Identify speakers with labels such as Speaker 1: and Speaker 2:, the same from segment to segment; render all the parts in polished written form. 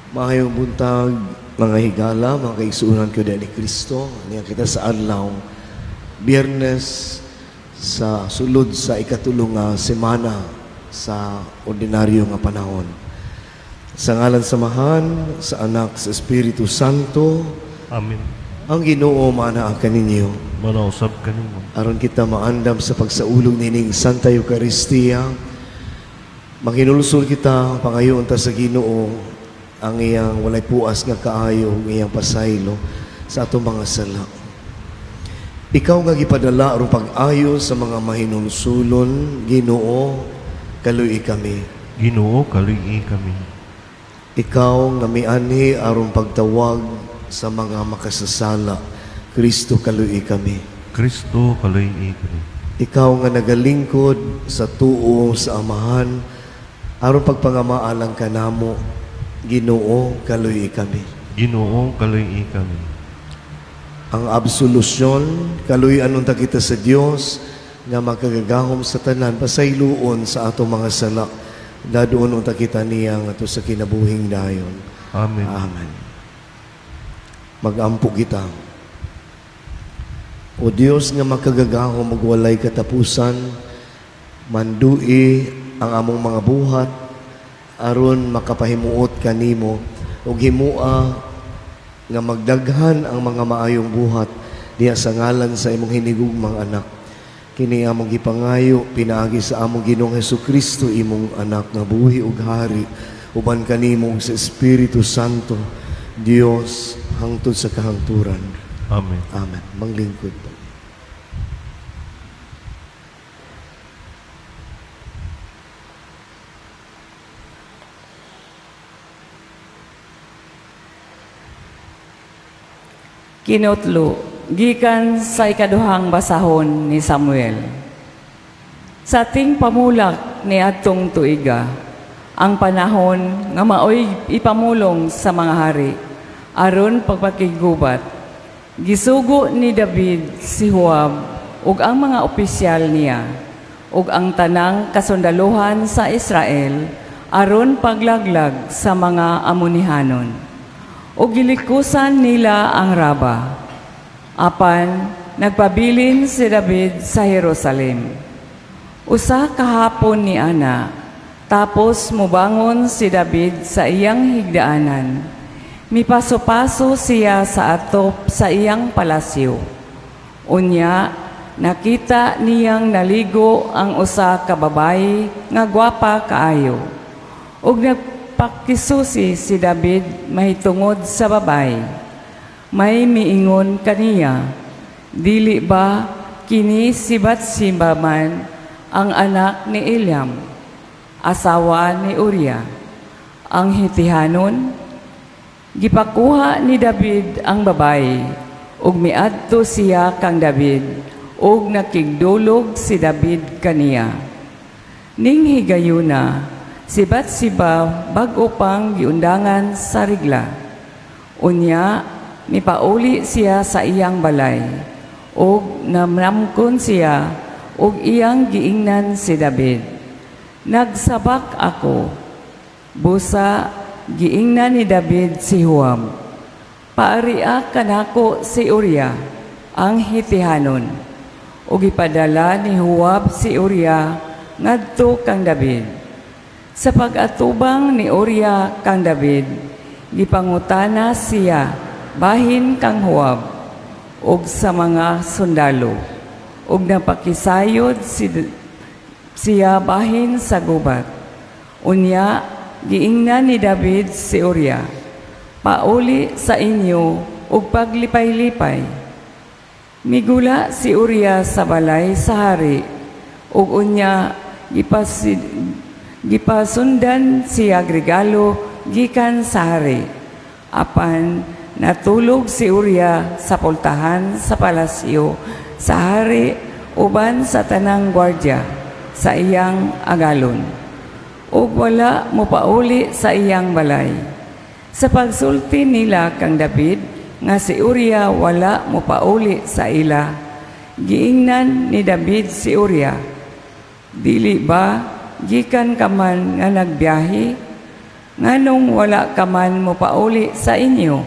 Speaker 1: Maayong buntag, mga higala, mga kaigsuonan ko ni Kristo. Niya kita sa adlaw, Biyernes sa sulod sa ikatulo nga semana sa ordinaryo nga panahon. Sa ngalan sa Amahan, sa Anak, sa Espiritu Santo,
Speaker 2: Amen.
Speaker 1: Ang Ginoo maanaa kaninyo.
Speaker 2: Manausab kanimo.
Speaker 1: Aron kita maandam sa pagsaulog nining Santa Eucharistia, makinulsol kita, pangayoon ta sa Ginoo ang iyang walay puas nga kaayo, ang iyang pasaylo sa atong mga sala. Ikaw nga gipadala aron pag-ayo sa mga mahinulsulon, Ginoo, kaluy kami.
Speaker 2: Ginoo, kaluy kami.
Speaker 1: Ikaw nga mianhi aron pagtawag sa mga makasasala, Kristo, kaluy kami.
Speaker 2: Kristo, kaluy kami.
Speaker 1: Ikaw nga nagalingkod sa tuo sa Amahan, aron pagpangamaalang kanamo, Ginoo, kaluy kami.
Speaker 2: Ginoo, kaluy kami.
Speaker 1: Ang absolusyon, kaluy-an unta kita sa Dios nga makagagahom sa tanan, pasayloon sa atong mga sala. Dadoon unta kita niya ngadto sa kinabuhing dayon.
Speaker 2: Amen.
Speaker 1: Amen. Magampo kita. O Dios nga makagagahom ug walay katapusan, mandui ang among mga buhat aron makapahimuot kanimo ug himua nga magdaghan ang mga maayong buhat diha sa ngalan sa imong hinigugmang anak. Kini among gipangayo pinaagi sa among Ginoong Hesukristo, imong anak nga buhi ug hari uban kanimo ug sa Espiritu Santo, Dios, hangtod sa kahangturan.
Speaker 2: Amen.
Speaker 1: Amen. Manglingkod po.
Speaker 3: Kinutlo, gikan sa ikaduhang basahon ni Samuel. Sa ting pamulak ni adtong tuiga, ang panahon nga maoy ipamulong sa mga hari, aron pagpakigubat, gisugo ni David si Joab ug ang mga opisyal niya ug ang tanang kasundaluhan sa Israel aron paglaglag sa mga Amonihanon. Ug gilikusan nila ang Raba. Apan nagpabilin si David sa Jerusalem. Usa ka hapon ni ana, tapos mubangon si David sa iyang higdaanan. Mipaso-paso siya sa atop sa iyang palasyo. Unya, nakita niyang naligo ang usa ka babayi nga gwapa kaayo. Ug nagpakisusi si David mahitungod sa babayi. May miingon kaniya, "Dili ba kini si Batseba man ang anak ni Eliam, asawa ni Uria, ang Hitihanon?" Gipakuha ni David ang babayi, ug miadto siya kang David, ug nakigdulog si David kaniya. Ning higayuna, si Batseba bag-o pang giundangan sa regla. Unya, mipauli siya sa iyang balay, ug namnamkon siya, ug iyang giingnan si David, "Nagsabak ako." Busa, giingnan ni David si Joab, "Paaria kanako si Uria, ang Hitihanon." Ug ipadala ni Joab si Uria ngadto kang David. Sa pag-atubang ni Uria kang David, gipangutana siya bahin kang Joab ug sa mga sundalo, ug napakisayod siya bahin sa gubat. Unya, giingnan ni David si Uria, "Pauli sa inyo ug paglipay-lipay." Migula si Uria sa balay sa hari, ug unya gipasundan siya regalo gikan sa hari. Apan natulog si Uria sa pultahan sa palasyo sa hari uban sa tanang gwardya sa iyang agalon, ug wala mopauli sa iyang balay. Sa pagsulti nila kang David nga si Uria wala mopauli sa ila, giingnan ni David si Uria, "Dili ba gikan ka man nga nagbiyahe? Nganong wala ka man mopauli sa inyo?"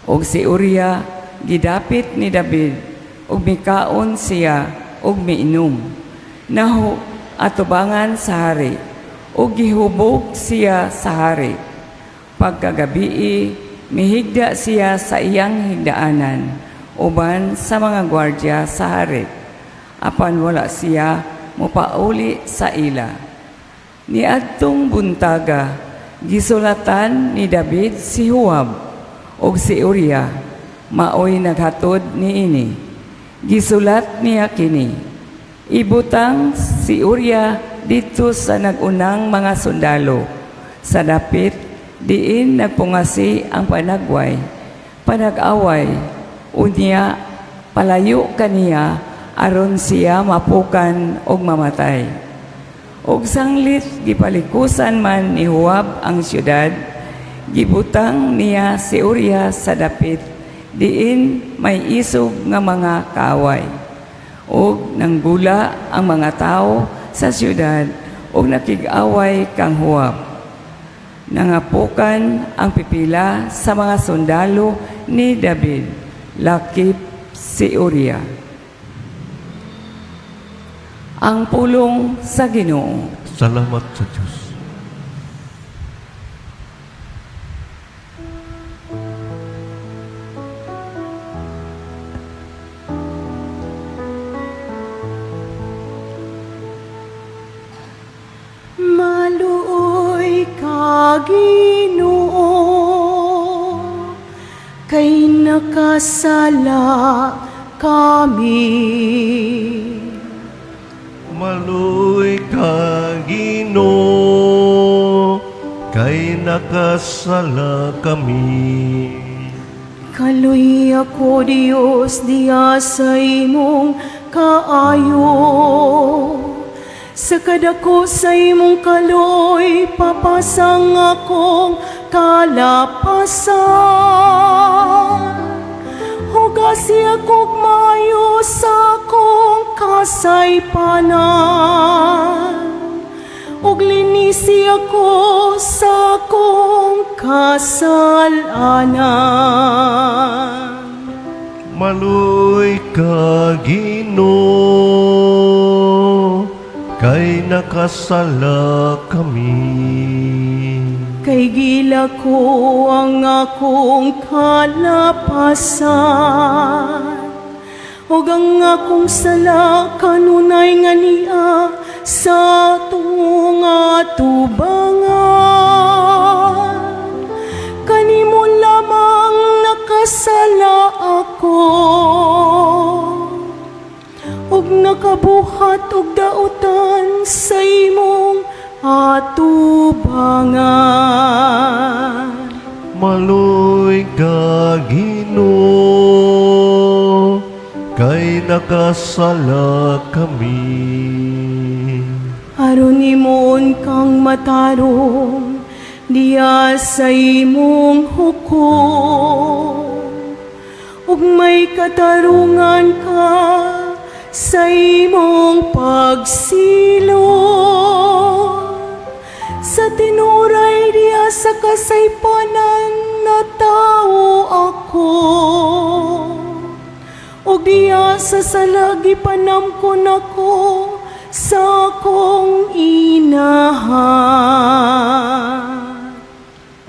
Speaker 3: Og si Uria gidapit ni David ug mikaon siya ug miinom. Nahu atubangan sa hari ug gihubog siya sa hari. Pagkagabii, mihigda siya sa iyang higdaanan uban sa mga gwardya sa hari. Apan wala siya mopauli sa ila. Niadtong buntaga, gisulatan ni David si Joab ug si Uria maoy naghatod niini. Gisulat niya kini: "Ibutang si Uria didto sa nag-unang mga sundalo sa dapit diin nagpungasi ang panag-away. Unya palayo kaniya aron siya mapukan og mamatay." Ug sanglit gipalikusan man ni Joab ang syudad, gibutang niya si Uria sa dapit diin may isog nga mga kaaway. Ug nanggula ang mga tawo sa syudad ug nakig-away kang Joab. Nangapukan ang pipila sa mga sundalo ni David, lakip si Uria. Ang pulong sa Ginoo.
Speaker 2: Salamat sa Diyos.
Speaker 4: Maluoy ka, Ginoo, kay nakasala kami.
Speaker 2: Maluoy ka, Ginoo, kay nakasala kami.
Speaker 4: Kaluy ako, Diyos, diya sa imong kaayo. Sa kadako sa imong kaloy, papasang akong kalapasan. Hugasi ako'g maayo sa akong kasaypanan ug linisi ako sa akong kasalanan.
Speaker 2: Maluoy ka, Ginoo, kay nakasala kami.
Speaker 4: Kay gila ko ang akong kalapasan ug ang akong sala kanunay nga nia sa atong atubangan. Kanimo lamang nakasala ako ug nakabuhat og dautan sa imong atubangan.
Speaker 2: Maluoy ka, Ginoo, kay nakasala kami.
Speaker 4: Aron himuon kang matarong diya sa imong hukom ug may katarungan ka sa imong pagsilot. Sa tinuray diya sa kasaypanan natawo ako ug diya sa sala gipanamkon ako sa akong inahan.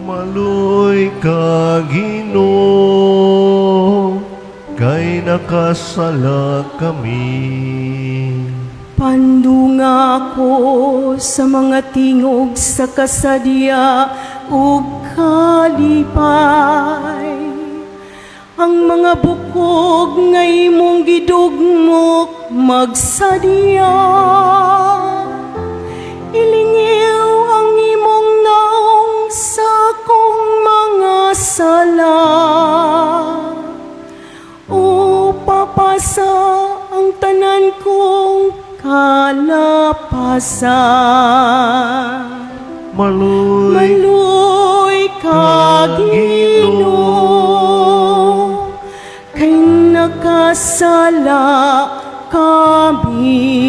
Speaker 2: Maluoy ka, Ginoo, kay nakasala kami.
Speaker 4: Pandunga ako sa mga tingog sa kasadya ug kalipay. Ang mga bukog nga imong gidugmok magsadya. Ilingiw ang imong naong sa akong mga sala. O papasa ang tanan kong kalapasan.
Speaker 2: Maluoy
Speaker 4: Maluoy ka, Ginoo, kay nakasala kami.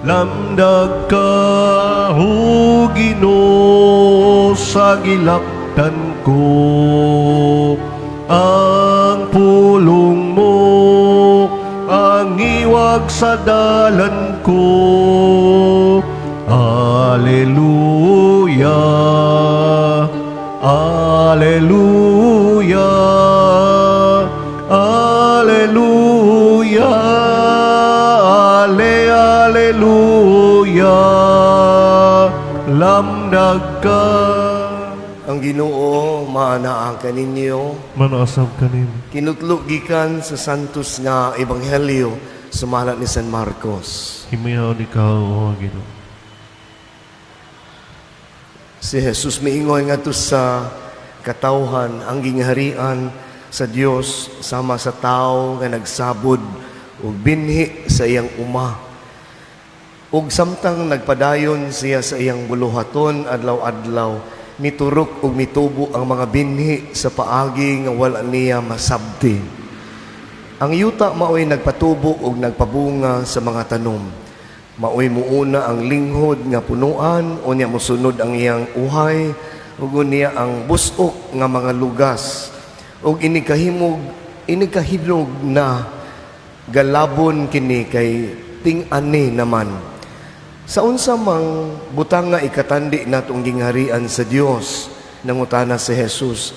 Speaker 2: Lamdag ka, o Ginoo, sa gilaktan ko. Ang pulong mo, ang iwag sa dalan ko. Alleluia, Alleluia, Alleluia, Ale, Alleluia, lamdag ka.
Speaker 1: Ang Ginoo maanaa kaninyo.
Speaker 2: Manaasam kanimo.
Speaker 1: Kinutlo gikan sa Santos nga Ebanghelyo sumala ni San Marcos.
Speaker 2: Himayaon ikaw, O Ginoo.
Speaker 1: Si Jesus miingon ngadto sa katawhan ang gingharian sa Dios sama sa tawo nga nagsabod og binhi sa iyang uma. Ug samtang nagpadayon siya sa iyang buluhaton adlaw-adlaw, miturok ug mitubo ang mga binhi sa paagi nga wala niya masabti. Ang yuta maoy nagpatubo ug nagpabunga sa mga tanom. Maoy muuna ang linghod nga punuan, unya mosunod ang iyang uhay, ug unya ang busok nga mga lugas. Ug inikahimog na galabon kini kay ting-ani naman. Sa unsa mang butang nga ikatandi natong gingharian sa Dios, nangutana si Jesus.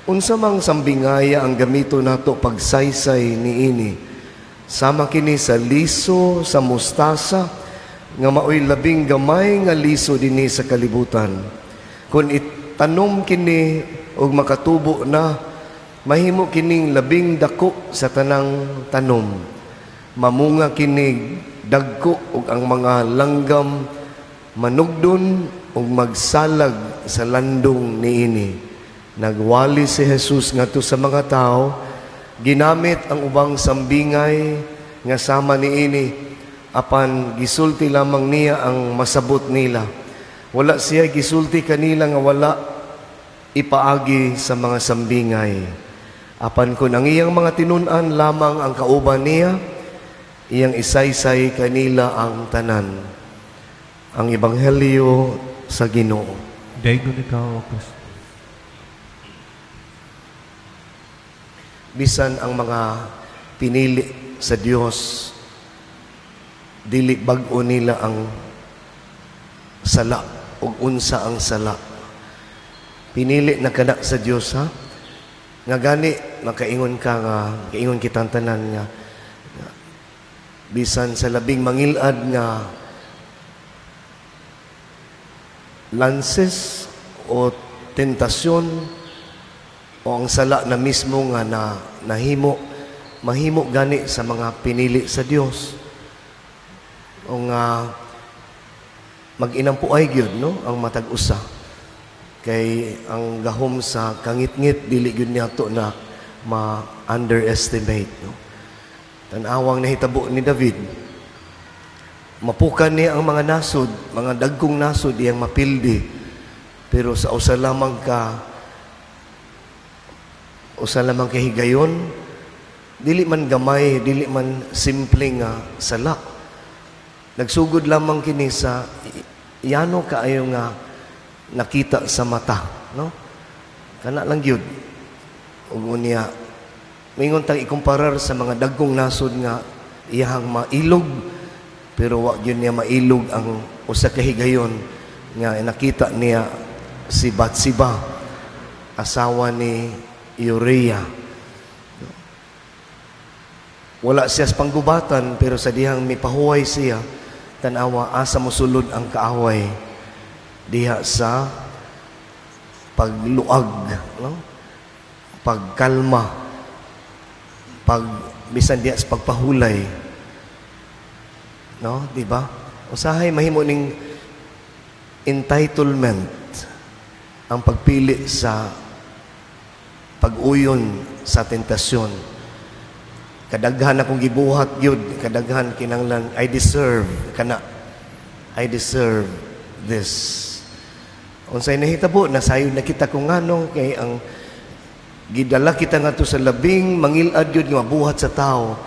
Speaker 1: Unsa mang sambingaya ang gamito nato pagsaysay niini? Sama kini sa liso sa mustasa nga maoy labing gamay nga liso dinhi sa kalibutan. Kung itanom kini og makatubo na, mahimo kining labing dako sa tanang tanom. Mamunga kini dagko ug ang mga langgam manugdon ug magsalag sa landong niini. Nagwali si Jesus ngadto sa mga tao, ginamit ang ubang sambingay nga sama niini, apan gisulti lamang niya ang masabot nila. Wala siya gisulti kanila nga wala ipaagi sa mga sambingay. Apan kung ang iyang mga tinun-an lamang ang kauban niya, iyang isaysay kanila ang tanan. Ang Ebanghelyo sa Ginoo.
Speaker 2: Daygon ikaw, O Kristo.
Speaker 1: Bisan ang mga pinili sa Dios, dili bag-o nila ang sala ug unsa ang sala. Pinili na kana sa Dios, ha? Nga gani makaingon ka nga kaingon kitang tanan nga bisan sa labing mangilad nga lances o tentasyon o ang sala na mismo nga na nahimo, mahimo gani sa mga pinili sa Dios o nga mag-inampuay gyud, no, ang matag usa, kay ang gahom sa kangitngit dili gyud niato na ma-underestimate, no. Tan-awang nahitabo ni David, mapukan niya ang mga nasod, mga dagkong nasod iyang mapildi, pero sa usa lamang ka higayon, dili man gamay, dili man simple nga sala, nagsugod lamang kini sa yano kaayo nga nakita sa mata, no, kana lang gyud. Ug unya mingon tang ikumparar sa mga dagkong nasod nga iyahang mailog, pero wa gyud niya mailog ang usa ka higayon nga nakita niya si Batseba, asawa ni Uriah. Wala siya sa panggubatan, pero sa dihang mipahuway siya, tanawa asa mosulod ang kaaway diha sa pagluag, no, pagkalma, pag bisan diha sa pagpahulay, no, di ba? Usahay mahimo ning entitlement ang pagpili sa pag-uyon sa tentasyon. Kadaghan akong gibuhat gyud, kadaghan, kinanglan I deserve kana, I deserve this. Unsay nahitabo, nasayod na kita kung ngano, kay ang gidala kita ngadto sa labing mangilad gyud nga mabuhat sa tao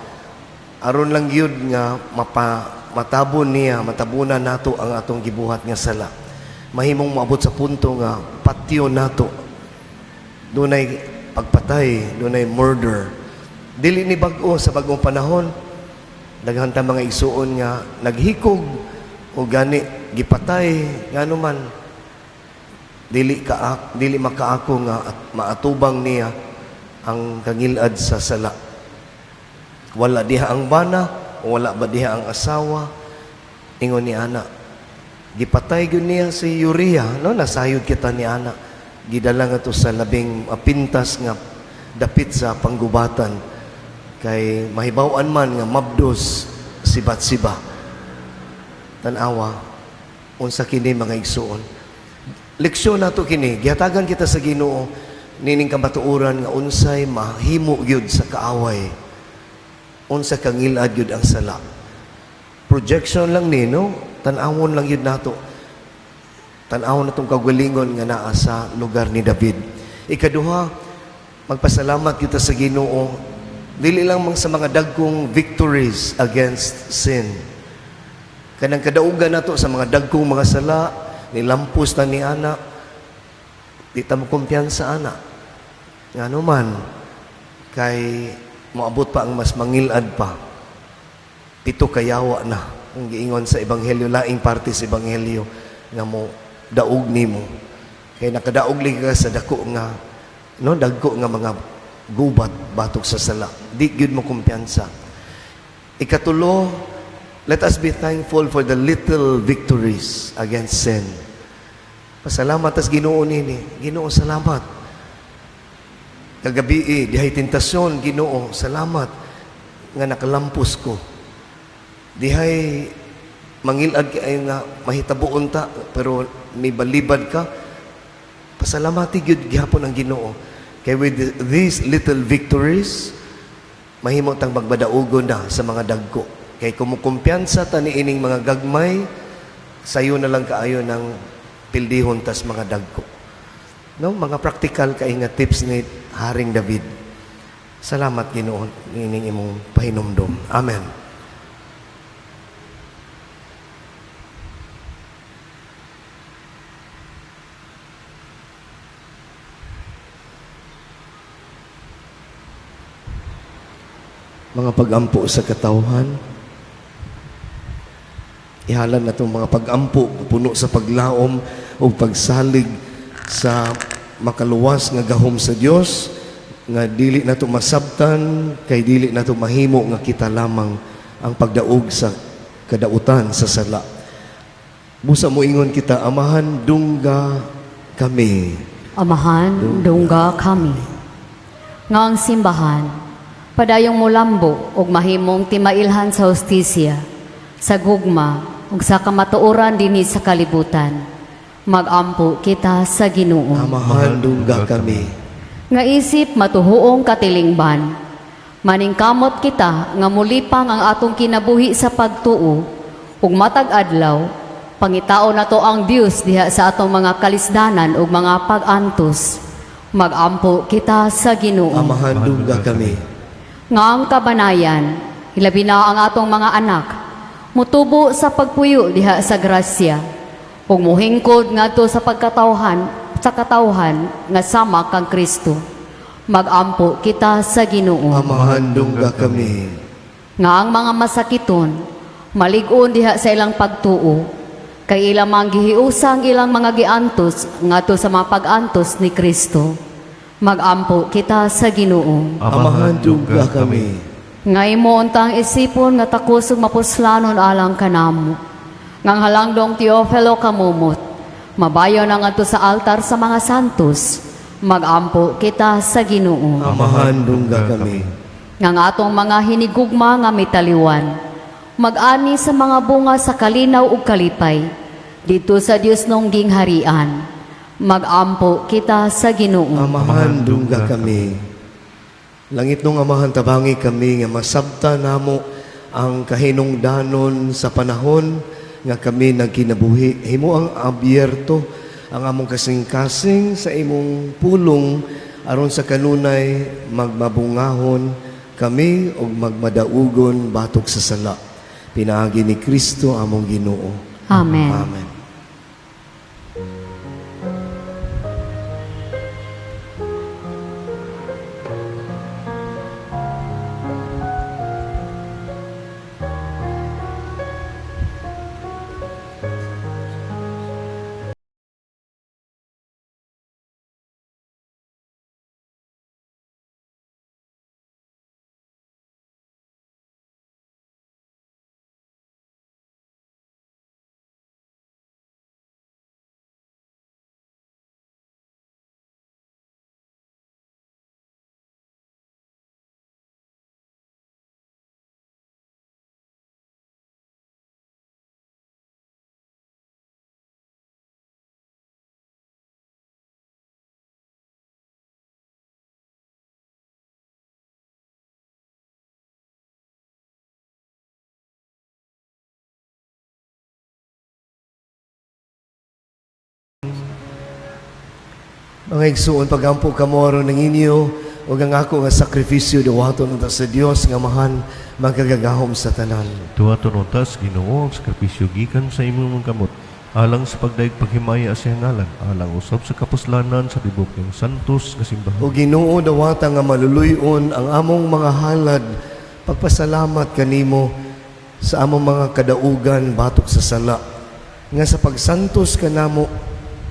Speaker 1: aron lang gyud nga mapa matabon niya, matabunan nato ang atong gibuhat nga sala. Mahimong moabot sa punto nga patyo nato. Dunay pagpatay, dunay murder. Dili ni bag-o sa bag-ong panahon. Daghan ta mga igsuon nga naghikog o gani gipatay, ngano man dili makaako nga at maatubang niya ang kangilad sa sala. Wala diha ang bana, wala ba diha ang asawa? Ingon ni ana. Gipatay gyud niya si Uriah, no? Nasayod kita ni ana. Gidala nga to sa labing mapintas nga dapit sa panggubatan kay mahibaw-an man nga mabdos si Batsiba. Tan-awa unsa kini, mga igsuon. Leksyon nato kini, gihatagan kita sa Ginoo nining kamatuoran nga unsay mahimo gyud sa kaaway. Unsa kangilad gyud ang sala. Projection lang ni, no? Tan-awon lang gyud nato. Tan-awon natong kagalingon nga naa sa lugar ni David. Ikaduha, magpasalamat kita sa Ginoo dili lang mang sa mga dagkong victories against sin. Kanang kadaugan nato sa mga dagkong mga sala, nilampos na ni ana, di ta mo kumpiyansa ana. Ngano man, kay moabot pa ang mas mangilad pa. Pito kayawa na ang giingon sa ebanghelyo, laing parte sa ebanghelyo nga mo daog nimo. Kay nakadaog lagi ka sa dako nga, no, dagko nga mga gubat batok sa sala. Di gyud mo kumpiyansa. Ikatulo, let us be thankful for the little victories against sin. Pasalamat tas Ginoo nini. Ginoo, salamat. Kagabi eh, dihay tentasyon, Ginoo, salamat nga nakalampos ko. Dihay mangilad kay nga mahitabuon ta pero nibalibad ka. Pasalamati gyud gihapon ang Ginoo. Kay with these little victories, mahimo tang magbadaugon na sa mga dagko. Kay kumukumpiyansa ta niining mga gagmay, sayo na lang kaayo ng pildihon tas mga dagko. No, mga practical kay nga tips ni Haring David. Salamat, Ginoo, niining imong pahinumdom. Amen. Mga pagampo sa katawhan. Ihalan na itong mga pagampo puno sa paglaom o pagsalig sa makaluwas nga gahom sa Dios nga dili nato masabtan kay dili nato mahimo nga kita lamang ang pagdaog sa kadautan sa sala. Busa moingon kita, Amahan, dungga kami.
Speaker 5: Amahan, dungga kami. Nga ang simbahan, padayong mulambo ug mahimong timailhan sa hustisya, sa gugma ug sa kamatuoran dinhi sa kalibutan. Magampo kita sa Ginoo.
Speaker 1: Amahan, dungga kami.
Speaker 5: Nga isip matuhuong katilingban, maningkamot kita nga mulipang ang atong kinabuhi sa pagtuo ug matag adlaw pangitao nato ang Dios diha sa atong mga kalisdanan ug mga pag-antos. Magampo kita sa Ginoo.
Speaker 1: Amahan, dungga kami.
Speaker 5: Nga ang kabanayan, hilabi na ang atong mga anak, mutubo sa pagpuyo diha sa grasya, ug muhingkod ngadto sa pagkatawhan sa katawhan nga sama kang Kristo. Magampo kita sa Ginoo.
Speaker 1: Amahan, dungga kami.
Speaker 5: Nga ang mga masakiton, malig-on diha sa ilang pagtuo, kay ilang mga gihiusa ang ilang mga giantos ngadto sa mga pag-antos ni Kristo. Magampo kita sa Ginoo.
Speaker 1: Amahan, dungga kami.
Speaker 5: Nga imo untang isipon nga takos ug mapuslanon alang kanamo. Ngang halangdong Teofilo kamumot, mabayo na ngadto sa altar sa mga santos, magampo kita sa Ginoo.
Speaker 1: Amahan, dungga kami.
Speaker 5: Nga ang atong mga hinigugma nga mitaliwan, mag-ani sa mga bunga sa kalinaw ug kalipay, dito sa Dios nung gingharian. Magampo kita sa Ginoo.
Speaker 1: Amahan, dungga kami. Langit nung Amahan, tabangi kami nga masabta namo ang kahinungdanon sa panahon nga kami nagkinabuhi. Himo ang abierto ang among kasing-kasing sa imong pulong aron sa kanunay magmabungahon kami og magmadaugon batok sa sala. Pinaagi ni Kristo among Ginoo.
Speaker 5: Amen.
Speaker 1: Amen. Mga igsuon, pagampo kamo aron ng inyo ug ang ako nga sakripisyo duwaton unta sa Dios nga Amahan magagagahom sa tanan.
Speaker 2: Duwaton unta sa Ginoo ang sakripisyo gikan sa imong mga kamot alang sa pagdayeg paghimaya sa iyang ngalan, alang usab sa kapuslanan sa tibok ng santos nga simbahan.
Speaker 1: O Ginoo, dawata nga maluluyon ang among mga halad, pagpasalamat kanimo sa among mga kadaugan batok sa sala. Nga sa pagsantos kanamo,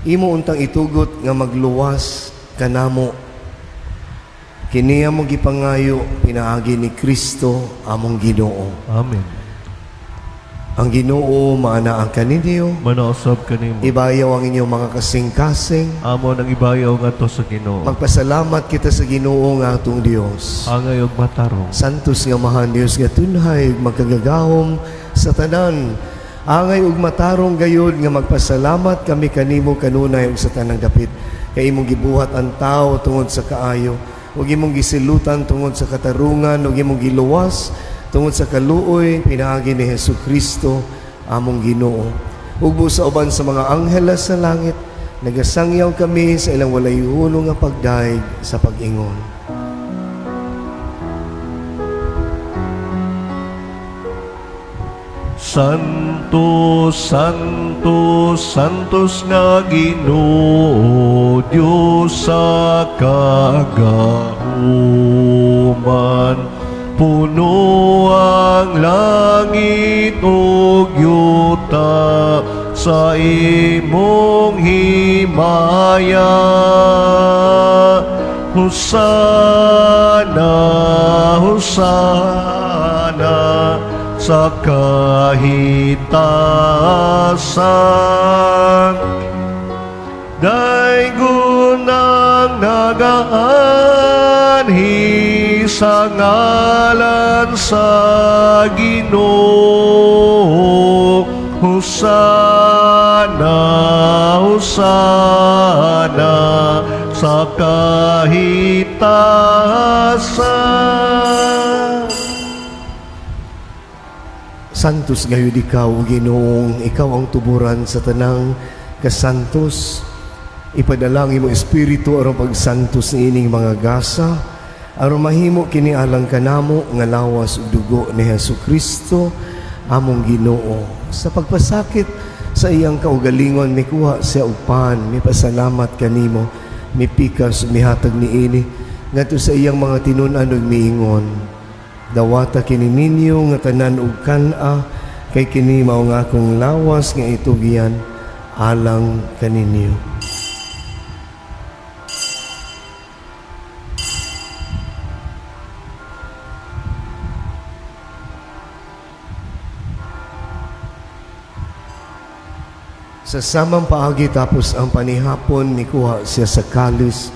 Speaker 1: imo untang itugot nga magluwas kanamo. Kini among gipangayo pinaagi ni Kristo among Ginoo.
Speaker 2: Amen.
Speaker 1: Ang Ginoo maanaa kaninyo,
Speaker 2: Manausab kanimo.
Speaker 1: ibayaw ang inyong mga kasing-kasing.
Speaker 2: Amo nang ibayaw ngadto sa Ginoo.
Speaker 1: Magpasalamat kita sa Ginoo nga atong Dios.
Speaker 2: Angay og matarong.
Speaker 1: Santos nga Amahan Dios nga tunhay ug magkagagahom sa tanan. Angay ug matarong gayud nga magpasalamat kami kanimo kanunay ug sa tanang dapit. Kay imong gibuhat ang tawo tungod sa kaayo, ug imong gisilutan tungod sa katarungan, ug imong giluwas tungod sa kaluoy pinaagi ni Hesus Kristo among Ginoo. Ug sa uban sa mga angheles sa langit, nagasangyaw kami sa ilang walay hunong nga pagdaig sa pag-ingon.
Speaker 2: Santo, Santo, Santos nga Ginoo, Dios sa kagahuman. Puno ang langit ug yuta sa imong himaya. Hosana, Hosana sa kahitasan. Daygon ang nagaanhi sa ngalan sa Ginoo. Hosana, Hosana sa kahitasan.
Speaker 1: Santos gayud ikaw, o Ginoong, ikaw ang tuburan sa tanang kasantos. Ipadala ang imong espiritu aron pagsantos niining mga gasa, aron mahimo kini alang kanamo nga lawas ug dugo ni Hesus Kristo among Ginoo. Sa pagpasakit sa iyang kaugalingon mikuha siya og pan, mipasalamat kanimo, mipikas ug mihatag niini ngadto sa iyang mga tinun-an ug miingon. Dawata kini ninyo nga tanan og kan-a, kay kini mao nga akong lawas nga itugyan alang kaninyo. Sa samang paagi tapos ang panihapon, mikuha siya sa kalis.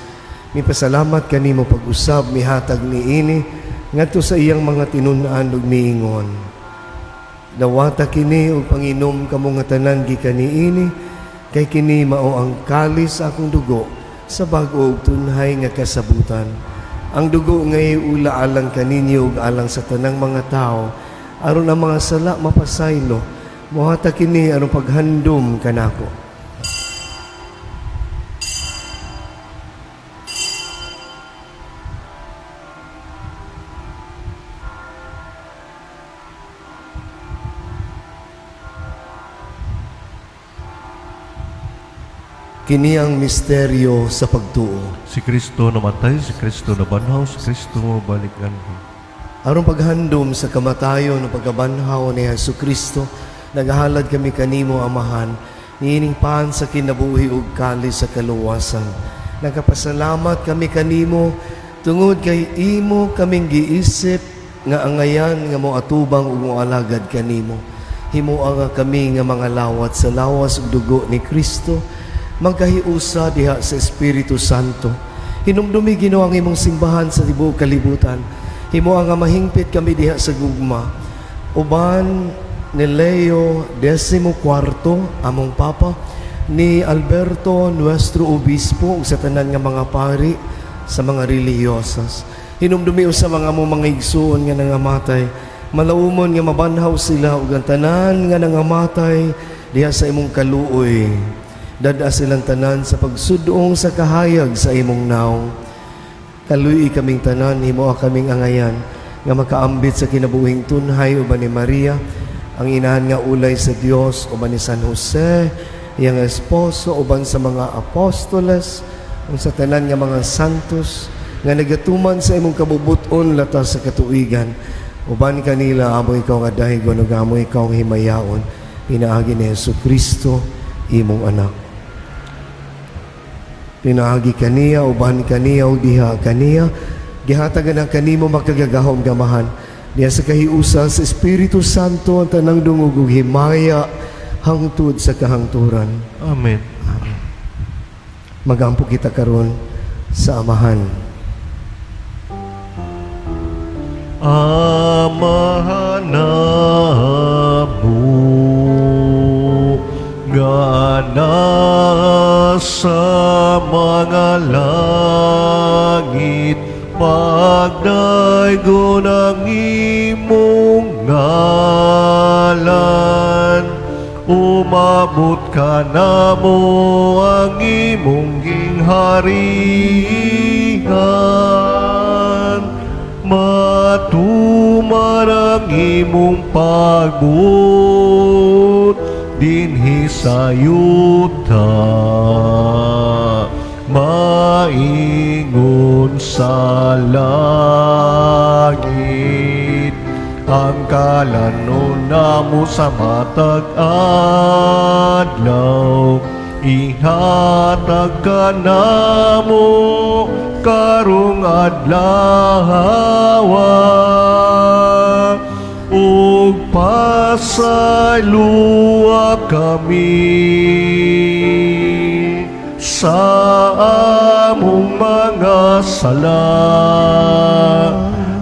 Speaker 1: Mipasalamat kanimo pag-usab, mihatag niini ngadto sa iyang mga tinun-an ug miingon. Dawata kini ug panginom kamo nga tanan gikan niini, kay kini mao ang kalis sa akong dugo sa bag-o ug tunhay nga kasabutan. Ang dugo nga iula alang kaninyo ug alang sa tanang mga tawo aron ang mga sala mapasaylo. Mohatag kini aron paghandom kanako. Kini ang misteryo sa pagtuo.
Speaker 2: Si Kristo namatay, si Kristo nabanhaw, si Kristo mobalik nganhi.
Speaker 1: Aron paghandom sa kamatayon ug pagkabanhaw ni Hesus Kristo, nagahalad kami kanimo, Amahan, niining pan sa kinabuhi ug kalis sa kaluwasan. Nagapasalamat kami kanimo tungod kay imo kaming giisip nga angayan nga moatubang ug moalagad kanimo. Himoa nga kami nga mga lawat sa lawas ug dugo ni Kristo magkahiusa diha sa Espiritu Santo. Hinumdumi, Ginoo, ang imong simbahan sa tibuok kalibutan. Himoa nga mahingpit kami diha sa gugma uban ni Leo XIV, among Papa, ni Alberto, nuestro Obispo, ug sa tanan nga mga pari, sa mga reliyosas. Hinumdumi sa mga among mga igsuon nga nangamatay. Malaumon nga mabanhaw sila ug ang tanan nga nangamatay diha sa imong kaluoy. Dad-a silang tanan sa pagsudong sa kahayag sa imong nawong. Kaluy kaming tanan, himoa kaming angayan nga makaambit sa kinabuhing tunhay uban ni Maria, ang inahan nga ulay sa Dios, uban ni San Jose, iyang esposo, uban sa mga apostoles, ug sa tanan nga mga santos nga nagatuman sa imong kabubuton latas sa katuigan. Uban kanila amo ikaw nga daygon ug amo ikaw ang himayaon pinaagi ni Hesus Kristo, imong anak. Pinaagi kaniya, uban kaniya, ug diha kaniya, gihatagan ang kanimo makagagahom nga Amahan, diha sa kahiusa sa Espiritu Santo, ang tanang dungog ug himaya hangtod sa kahangturan.
Speaker 2: Amen.
Speaker 1: Magampo kita karon sa Amahan.
Speaker 2: Amahan namo nga nasa mga langit, pagdaygon ang imong ngalan, umabot kanamo ang imong gingharian, matuman ang imong pagbuot dinhi sa yuta maingon sa langit. Ang kalanon namo sa matag adlaw ihatag kanamo karong adlaw, ug pasayloa kami sa among mga sala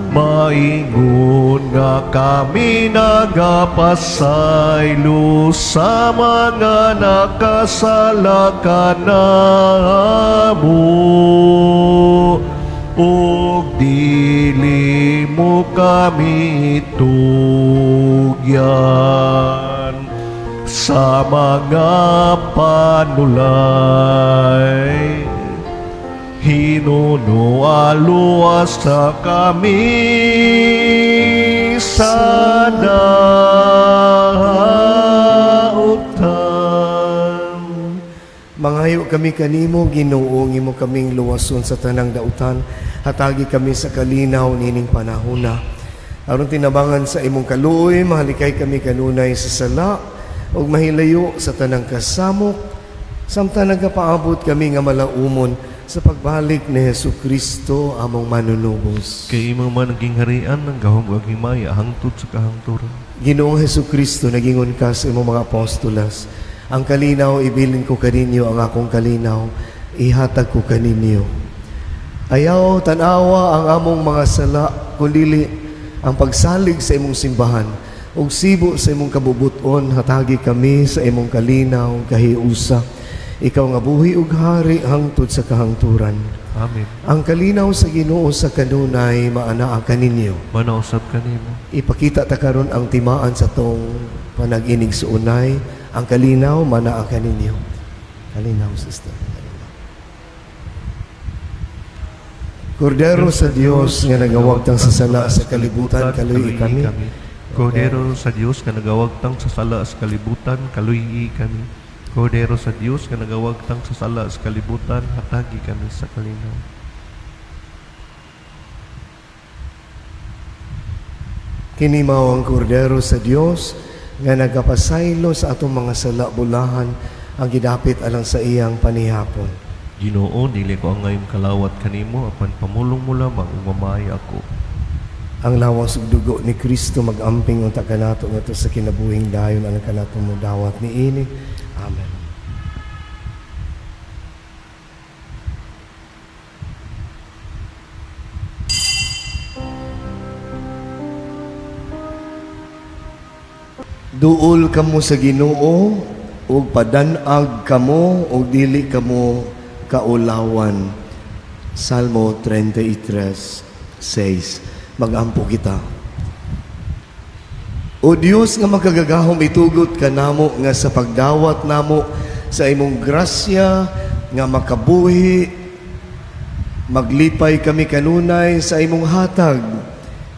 Speaker 2: maingon nga kami nagapasaylo sa mga nakasala kanamo, ug dili mo kami tugyan sa mga panulay. Hinunua luwasa kami sa dautan.
Speaker 1: Mangayo kami kanimo, Ginoo, imo kaming luwason sa tanang dautan. Hatagi kami sa kalinaw nining panahona. Aron tinabangan sa imong kaluoy, mahalikay kami kanunay sa sala ug mahilayo sa tanang kasamok samtang nagapaabot kami nga malaumon sa pagbalik ni Hesus Kristo, among manunubos.
Speaker 2: Kay imo man ang gingharian, ang gahom ug ang himaya hangtod sa kahangturan.
Speaker 1: Ginoong Hesus Kristo, nagingon ka sa imong mga apostolas, "Ang kalinaw ibilin ko kaninyo, ang akong kalinaw ihatag ko kaninyo. Ayaw tanawa ang among mga sala, kundili ang pagsalig sa imong simbahan. Ug sibo sa imong kabubuton, hatagi kami sa imong kalinaw, kahiusa. Ikaw nga buhi ug hari hangtod sa kahangturan."
Speaker 2: Amen.
Speaker 1: Ang kalinaw sa Ginoo sa kanunay maanaa kaninyo.
Speaker 2: Manausab kanimo.
Speaker 1: Ipakita ta karon ang timaan sa tong panag-inig suunay. Ang kalinaw manaa kaninyo. Kalinaw, sister. Kalinaw. Kordero sa Dios nga nagawagtang sa sala sa kalibutan, kaluy kami.
Speaker 2: Kordero sa Dios nga nagawagtang sa sala sa kalibutan, kaluy kami. Kordero sa Dios nga nagawagtang sa sala sa kalibutan, hatagi kami sa kalinaw.
Speaker 1: Kini mao ang kordero sa Dios nga nagapasaylo sa atong mga sala. Bulahan ang gidapit alang sa iyang panihapon.
Speaker 2: Ginoo, dili ko angay kalawat kanimo, apan pamulong mo lamang ug mamaya ako.
Speaker 1: Ang lawas ug dugo ni Kristo magamping unta kanato ngadto sa kinabuhing dayon alang kanato modawat niini. Amen. Duol kamo sa Ginoo ug padan-ag kamo ug dili kamo kaulawan. Salmo 33:6. Magampo kita. O Dios nga makagagahom, itugot kanamo nga sa pagdawat namo sa imong grasya nga makabuhi, maglipay kami kanunay sa imong hatag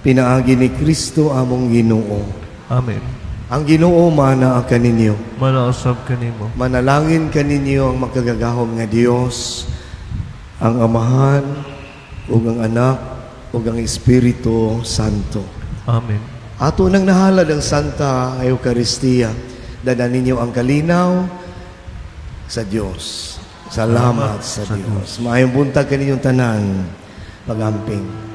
Speaker 1: pinaagi ni Kristo among Ginoo.
Speaker 2: Amen.
Speaker 1: Ang Ginoo manaa kaninyo.
Speaker 2: Manausab kanimo.
Speaker 1: Manalangin kaninyo ang makagagahom nga Dios, ang Amahan ug ang Anak ug ang Espiritu Santo.
Speaker 2: Amen.
Speaker 1: Ato nang nahalad ang Santa Eucharistia. Dada ninyo ang kalinaw sa Dios. Salamat sa Dios. Maayong buntag kaninyong tanan. Pagamping.